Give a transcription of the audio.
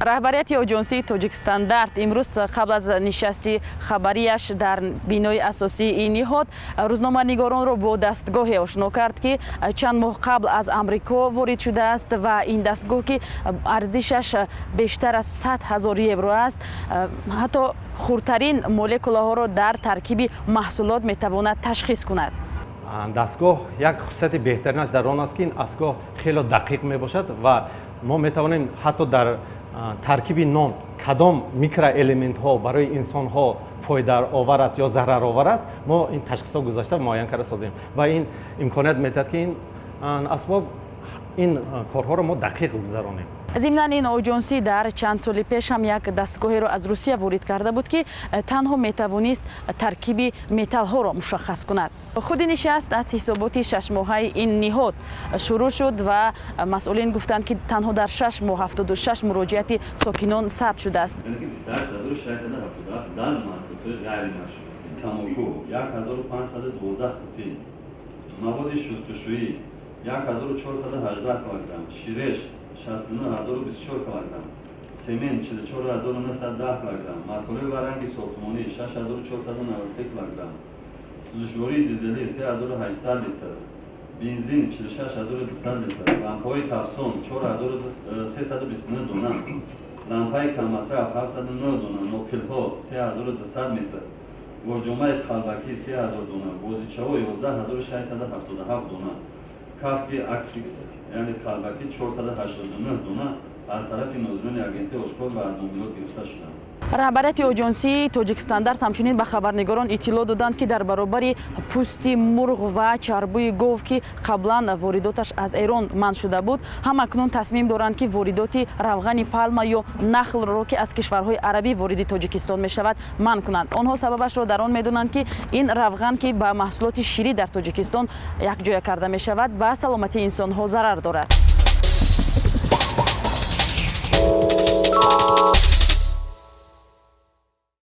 Раҳбарияти оҷонсии «Тоҷикстандарт» имрӯз қабл аз нишасти хабарияш дар бинои асосии ин ниҳод рӯзноманигоронро бо дастгоҳе ошно кард, ки чанд моҳ қабл аз Амрико ворид шудааст ва ин дастгоҳ, ки арзишаш бештар аз 100 000 евро аст, ҳатто хурдтарин молекулаҳоро дар таркиби маҳсулот метавонад ташхис кунад. Дастгоҳ як хусусияти беҳтаринаш дар он аст, ки ин дастгоҳ хело дақиқ мебошад ва мо метавонем ҳатто дар таркиби нон кадом микроэлементҳо барои инсонҳо фоидаовар аст ё зараровар аст, мо ин ташхисҳо гузашта муайян карда созем. Ва ин имконият медиҳад, ки ин асбоб ин корҳоро мо дақиқ гузаронем. Зимнан, ин оҷонсӣ дар чанд соли пеш ҳам як дастгоҳеро аз Русия ворид карда буд, ки танҳо метавонист таркиби металлҳоро мушаххас кунад. Худи нишаст аз ҳисоботи шашмоҳаи ин ниҳод шурӯъ шуд ва масъулин гуфтанд, ки танҳо дар 6 моҳ 76 муроҷиати сокинон сабт шудааст. Дар маҳсулотҳои ғайримашрутӣ: тамоку 1512 қутӣ, маводи шустушӯӣ 1418 килограмм, ширеш 69 024 килограмм, семент 44 910 килограмм, масолеҳ ва ранги сохтмонӣ 6493 килограмм, сӯзишвории дизелӣ 3800 литр, бензин 46 200 литр, лампаҳои тафсон 4329 дона, лампаи каммасраф 709 дона, ноқилҳо 3200 метр, борҷомаи қалбакӣ 3000 дона, бозичаҳо 11 677 дона, кафки акфикс, яъне қалбакӣ, 489 дона аз тарафи нозирони агентӣ ошкор ва аз муомилот гирифта шуданд. Раҳбарияти оҷонсии «Тоҷикстандарт» ҳамчунин ба хабарнигорон иттилоъ доданд, ки дар баробари пӯсти мурғ ва чарбуи гов, ки қаблан воридоташ аз Эрон манъ шуда буд, ҳам акнун тасмим доранд, ки воридоти равғани палма ё нахлро, ки аз кишварҳои арабӣ вориди Тоҷикистон мешавад, манъ кунанд. Онҳо сабабашро дар он медонанд, ки ин равған, ки ба маҳсулоти ширӣ дар Тоҷикистон якҷоя карда мешавад, ба саломатии инсонҳо зарар дорад.